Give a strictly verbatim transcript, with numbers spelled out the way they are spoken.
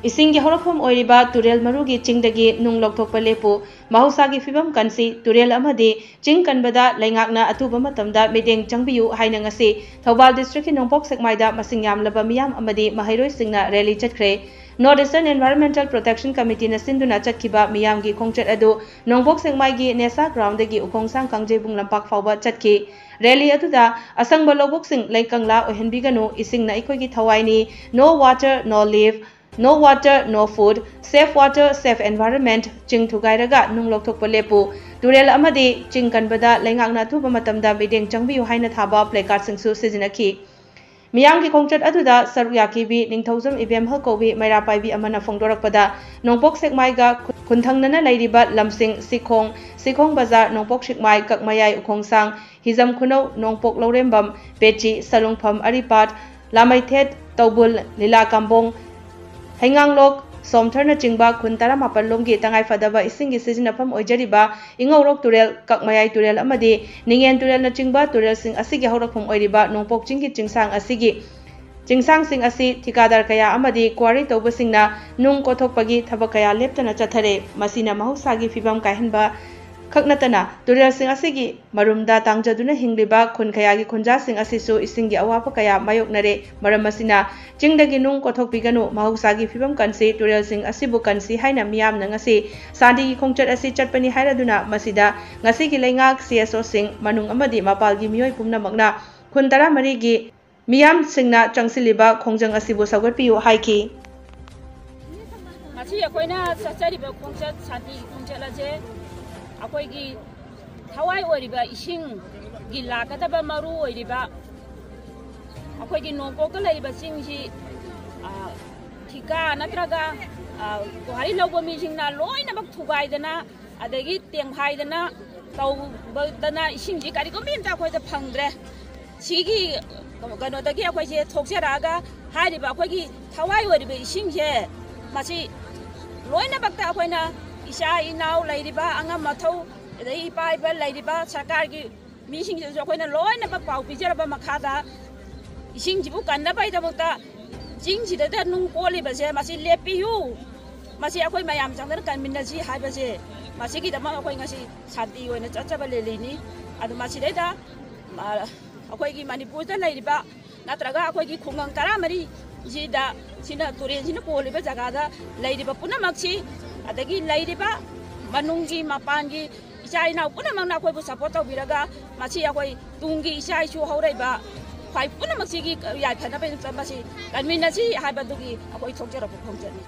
ꯏꯁꯤꯡꯒꯤ ꯍꯧꯔꯛꯐꯝ ꯑꯣꯏꯔꯤꯕ ꯇꯨꯔꯦꯜ ꯃꯔꯨꯒꯤ ꯆꯤꯡꯗꯒꯤ ꯅꯨꯡ ꯂꯧꯊꯣꯛꯄ ꯂꯦꯞꯄꯨ꯫ ꯃꯍꯧꯁꯥꯒꯤ ꯐꯤꯕꯝ ꯀꯟꯁꯤ꯫ ꯇꯨꯔꯦꯜ ꯑꯃꯗꯤ ꯆꯤꯡ ꯀꯟꯕꯗ ꯂꯩꯉꯥꯛꯅ ꯑꯊꯨꯕ ꯃꯇꯝꯗ ꯃꯤꯠꯌꯦꯡ ꯆꯪꯕꯤꯌꯨ ꯍꯥꯏꯅ ꯉꯁꯤ ꯊꯧꯕꯥꯜ ꯗꯤꯁꯇ꯭ꯔꯤꯛꯀꯤ ꯅꯣꯡꯄꯣꯛ ꯁꯦꯛꯃꯥꯏꯗ ꯃꯁꯤꯡ ꯌꯥꯝꯂꯕ ꯃꯤꯌꯥꯝ ꯑꯃꯗꯤ ꯃꯍꯩꯔꯣꯏꯁꯤꯡꯅ ꯔꯦꯂꯤ ꯆꯠꯈ꯭ꯔꯦ꯫ North Eastern Environmental Protection Committeeꯅ ꯁꯤꯟꯗꯨꯅ ꯆꯠꯈꯤꯕ ꯃꯤꯌꯥꯝꯒꯤ ꯈꯣꯡꯆꯠ ꯑꯗꯨ ꯅꯣꯡꯄꯣꯛ ꯁꯦꯛꯃꯥꯏꯒꯤ ꯅꯦꯁꯥ ꯒ꯭ꯔꯥꯎꯟꯗꯒꯤ ꯎꯈꯣꯡꯁꯥꯡ ꯀꯥꯡꯖꯩꯕꯨꯡ ꯂꯝꯄꯥꯛ ꯐꯥꯎꯕ ꯆꯠꯈꯤ꯫ ꯔꯦꯂꯤ ꯑꯗꯨꯗ ꯑꯁꯪꯕ ꯂꯧꯕꯨꯛꯁꯤꯡ ꯂꯩꯀꯪꯂꯥ ꯑꯣꯏꯍꯟꯕꯤꯒꯅꯨ, ꯏꯁꯤꯡꯅ ꯑꯩꯈꯣꯏꯒꯤ ꯊꯋꯥꯏꯅꯤ, No water, no life, No water, no food, Save water, save environment, ꯆꯤꯡ ꯊꯨꯒꯥꯏꯔꯒ ꯅꯨꯡ ꯂꯧꯊꯣꯛꯄ ꯂꯦꯞꯄꯨ, ꯇꯨꯔꯦꯜ ꯑꯃꯗꯤ ꯆꯤꯡ ꯀꯟꯕꯗ ꯂꯩꯉꯥꯛꯅ ꯑꯊꯨꯕ ꯃꯇꯝꯗ ꯃꯤꯠꯌꯦꯡ ꯆꯪꯕꯤꯌꯨ ꯍꯥꯏꯅ ꯊꯥꯕ ꯄ꯭ꯂꯦꯀꯥꯔꯗꯁꯤꯡꯁꯨ ꯁꯤꯖꯤꯟꯅꯈꯤ꯫ ꯃꯤꯌꯥꯝꯒꯤ ꯈꯣꯡꯆꯠ ꯑꯗꯨꯗ ꯁꯔꯨꯛ ꯌꯥꯈꯤꯕꯤ ꯅꯤꯡꯊꯧꯖꯝ ꯏꯕꯦꯝꯍꯜ ꯀꯧꯕꯤ ꯃꯩꯔꯥ ꯄꯥꯏꯕꯤ ꯑꯃꯅ ꯐꯣꯡꯗꯣꯔꯛꯄꯗ, ꯅꯣꯡꯄꯣꯛ ꯁꯦꯛꯃꯥꯏꯒ ꯈꯨꯟꯊꯪꯅꯅ ꯂꯩꯔꯤꯕ ꯂꯝꯁꯤꯡ ꯁꯤꯈꯣꯡ, ꯁꯤꯈꯣꯡ ꯕꯖꯥꯔ, ꯅꯣꯡꯄꯣꯛ ꯁꯦꯛꯃꯥꯏ, ꯀꯛꯃꯌꯥꯏ, ꯎꯈꯣꯡꯁꯥꯡ, ꯍꯤꯖꯝ ꯈꯨꯅꯧ, ꯅꯣꯡꯄꯣꯛ ꯂꯧꯔꯦꯝꯕꯝ, ꯄꯦꯆꯤ, ꯁꯂꯨꯡꯐꯝ, ꯑꯔꯤꯄꯥꯠ, ꯂꯥꯃꯩꯊꯦꯠ, ꯇꯧꯕꯨꯜ, ꯂꯤꯂꯥ ꯀꯥꯝꯕꯣꯡ, ꯍꯩꯉꯥꯡꯂꯣꯛ, ꯁꯣꯝꯊꯔꯅꯆꯤꯡꯕ ꯈꯨꯟ ꯇꯔꯥꯃꯥꯄꯜ ꯂꯣꯝꯒꯤ ꯇꯉꯥꯏꯐꯗꯕ ꯏꯁꯤꯡꯒꯤ ꯁꯤꯖꯤꯟꯅꯐꯝ ꯑꯣꯏꯖꯔꯤꯕ ꯏꯉꯧꯔꯣꯛ ꯇꯨꯔꯦꯜ, ꯀꯛꯃꯌꯥꯏ ꯇꯨꯔꯦꯜ ꯑꯃꯗꯤ ꯅꯤꯡꯉꯦꯟ ꯇꯨꯔꯦꯜꯅꯆꯤꯡꯕ ꯇꯨꯔꯦꯜꯁꯤꯡ ꯑꯁꯤꯒꯤ ꯍꯧꯔꯛꯐꯝ ꯑꯣꯏꯔꯤꯕ ꯅꯣꯡꯄꯣꯛ ꯆꯤꯡꯒꯤ ꯆꯤꯡꯁꯥꯡ ꯑꯁꯤꯒꯤ ꯆꯤꯡꯁꯥꯡꯁꯤꯡ ꯑꯁꯤ ꯊꯤꯀꯥꯗꯥꯔ ꯀꯌꯥ ꯑꯃꯗꯤ quarry ꯇꯧꯕꯁꯤꯡꯅ ꯅꯨꯡ ꯀꯣꯊꯣꯛꯄꯒꯤ ꯊꯕꯛ ꯀꯌꯥ ꯂꯦꯞꯇꯅ ꯆꯠꯊꯔꯦ꯫ ꯃꯁꯤꯅ ꯃꯍꯧꯁꯥꯒꯤ ꯐꯤꯕꯝ ꯀꯥꯏꯍꯟꯕ ꯈꯛ ꯅꯠꯇꯅ ꯇꯨꯔꯦꯜꯁꯤꯡ ꯑꯁꯤꯒꯤ ꯃꯔꯨꯝꯗ ꯇꯥꯡꯖꯗꯨꯅ ꯍꯤꯡꯂꯤꯕ ꯈꯨꯟ ꯀꯌꯥꯒꯤ ꯈꯨꯟꯖꯥꯁꯤꯡ ꯑꯁꯤꯁꯨ ꯏꯁꯤꯡꯒꯤ ꯑꯋꯥꯕ ꯀꯌꯥ ꯃꯥꯌꯣꯛꯅꯔꯦ꯫ ꯃꯔꯝ ꯑꯁꯤꯅ ꯆꯤꯡꯗꯒꯤ ꯅꯨꯡ ꯀꯣꯊꯣꯛꯄꯤꯒꯅꯨ, ꯃꯍꯧꯁꯥꯒꯤ ꯐꯤꯕꯝ ꯀꯟꯁꯤ, ꯇꯨꯔꯦꯜꯁꯤꯡ ꯑꯁꯤꯕꯨ ꯀꯟꯁꯤ ꯍꯥꯏꯅ ꯃꯤꯌꯥꯝꯅ ꯉꯁꯤ ꯁꯥꯟꯇꯤꯒꯤ ꯈꯣꯡꯆꯠ ꯑꯁꯤ ꯆꯠꯄꯅꯤ ꯍꯥꯏꯔꯗꯨꯅ ꯃꯁꯤꯗ ꯉꯁꯤꯒꯤ ꯂꯩꯉꯥꯛ, CSOꯁꯤꯡ, ꯃꯅꯨꯡ ꯑꯃꯗꯤ ꯃꯄꯥꯜꯒꯤ ꯃꯤꯑꯣꯏ ꯄꯨꯝꯅꯃꯛꯅ ꯈꯨꯟ ꯇꯔꯥꯃꯔꯤꯒꯤ ꯃꯤꯌꯥꯝꯁꯤꯡꯅ ꯆꯪꯁꯤꯜꯂꯤꯕ ꯈꯣꯡꯖꯪ ꯑꯁꯤꯕꯨ ꯁꯧꯒꯠꯄꯤꯌꯨ ꯍꯥꯏꯈꯤ꯫ ꯉꯁꯤ ꯑꯩꯈꯣꯏꯅ ꯆꯠꯆꯔꯤꯕ ꯈꯣꯡꯆꯠ, ꯁꯥꯟꯇꯤꯒꯤ ꯈꯣꯡꯆꯠ ꯑꯁꯦ ꯑꯩꯈꯣꯏꯒꯤ ꯊꯋꯥꯏ ꯑꯣꯏꯔꯤꯕ ꯏꯁꯤꯡꯒꯤ ꯂꯥꯛꯀꯗꯕ ꯃꯔꯨ ꯑꯣꯏꯔꯤꯕ ꯑꯩꯈꯣꯏꯒꯤ ꯅꯣꯡꯄꯣꯛꯇ ꯂꯩꯔꯤꯕ ꯆꯤꯡꯁꯤ, ꯑ, ꯊꯤꯀꯥ ꯅꯠꯇ꯭ꯔꯒ, ꯑ, ꯒꯣꯍꯥꯔꯤ ꯂꯧꯕ ꯃꯤꯁꯤꯡꯅ ꯂꯣꯏꯅꯃꯛ ꯊꯨꯒꯥꯏꯗꯅ, ꯑꯗꯒꯤ ꯇꯦꯡꯐꯥꯏꯗꯅ ꯇꯧꯕꯗꯅ ꯏꯁꯤꯡꯁꯤ ꯀꯔꯤꯒꯨꯝꯕ ꯑꯝꯇ ꯑꯩꯈꯣꯏꯗ ꯐꯪꯗ꯭ꯔꯦ꯫ ꯁꯤꯒꯤ ꯀꯩꯅꯣꯗꯒꯤ ꯑꯩꯈꯣꯏꯁꯦ ꯊꯣꯛꯆꯔꯛꯑꯒ ꯍꯥꯏꯔꯤꯕ ꯑꯩꯈꯣꯏꯒꯤ ꯊꯋꯥꯏ ꯑꯣꯏꯔꯤꯕ ꯏꯁꯤꯡꯁꯦ, ꯃꯁꯤ ꯂꯣꯏꯅꯃꯛꯇ ꯑꯩꯈꯣꯏꯅ ꯏꯆꯥ ꯏꯅꯥꯎ ꯂꯩꯔꯤꯕ ꯑꯉꯝ ꯑꯊꯧ, ꯑꯗꯩ ꯏꯄꯥ ꯏꯄꯥ ꯂꯩꯔꯤꯕ ꯁꯔꯀꯥꯔꯒꯤ ꯃꯤꯁꯤꯡꯁꯤꯗꯁꯨ ꯑꯩꯈꯣꯏꯅ ꯂꯣꯏꯅꯃꯛ ꯄꯥꯎ ꯄꯤꯖꯔꯕ ꯃꯈꯥꯗ ꯏꯁꯤꯡꯁꯤꯕꯨ ꯀꯟꯅꯕꯒꯤꯗꯃꯛꯇ ꯆꯤꯡꯁꯤꯗꯩꯗ ꯅꯨꯡ ꯀꯣꯜꯂꯤꯕꯁꯦ ꯃꯁꯤ ꯂꯦꯞꯄꯤꯌꯨ, ꯃꯁꯤ ꯑꯩꯈꯣꯏ ꯃꯌꯥꯝ ꯆꯪꯗꯅ ꯀꯟꯃꯤꯟꯅꯁꯤ ꯍꯥꯏꯕꯁꯦ, ꯃꯁꯤꯒꯤꯗꯃꯛ ꯑꯩꯈꯣꯏ ꯉꯁꯤ ꯁꯥꯟꯇꯤ ꯑꯣꯏꯅ ꯆꯠꯆꯕ ꯔꯦꯂꯤꯅꯤ꯫ ꯑꯗꯨ ꯃꯁꯤꯗꯩꯗ, ꯑ, ꯑꯩꯈꯣꯏꯒꯤ ꯃꯅꯤꯄꯨꯔꯗ ꯂꯩꯔꯤꯕ ꯅꯠꯇ꯭ꯔꯒ ꯑꯩꯈꯣꯏꯒꯤ ꯈꯨꯡꯒꯪ ꯇꯔꯥꯃꯔꯤꯁꯤꯗ, ꯁꯤꯅ, ꯇꯨꯔꯦꯜꯁꯤꯅ ꯀꯣꯜꯂꯤꯕ ꯖꯒꯥꯗ ꯂꯩꯔꯤꯕ ꯄꯨꯝꯅꯃꯛꯁꯤ, ꯑꯗꯒꯤ ꯂꯩꯔꯤꯕ ꯃꯅꯨꯡꯒꯤ ꯃꯄꯥꯟꯒꯤ ꯏꯆꯥ ꯏꯅꯥꯎ ꯄꯨꯝꯅꯃꯛꯅ ꯑꯩꯈꯣꯏꯕꯨ ꯁꯞꯄꯣꯔꯠ ꯇꯧꯕꯤꯔꯒ, ꯃꯁꯤ ꯑꯩꯈꯣꯏ ꯇꯨꯡꯒꯤ ꯏꯆꯥ ꯏꯁꯨ ꯍꯧꯔꯛꯏꯕ ꯈ꯭ꯋꯥꯏ ꯄꯨꯝꯅꯃꯛꯁꯤꯒꯤ ꯌꯥꯏꯐꯅꯕꯒꯤꯗꯃꯛꯇ ꯃꯁꯤ ꯀꯟꯃꯤꯟꯅꯁꯤ ꯍꯥꯏꯕꯗꯨꯒꯤ ꯑꯩꯈꯣꯏ ꯊꯣꯛꯆꯔꯛꯄ ꯈꯣꯡꯆꯠꯅꯤ꯫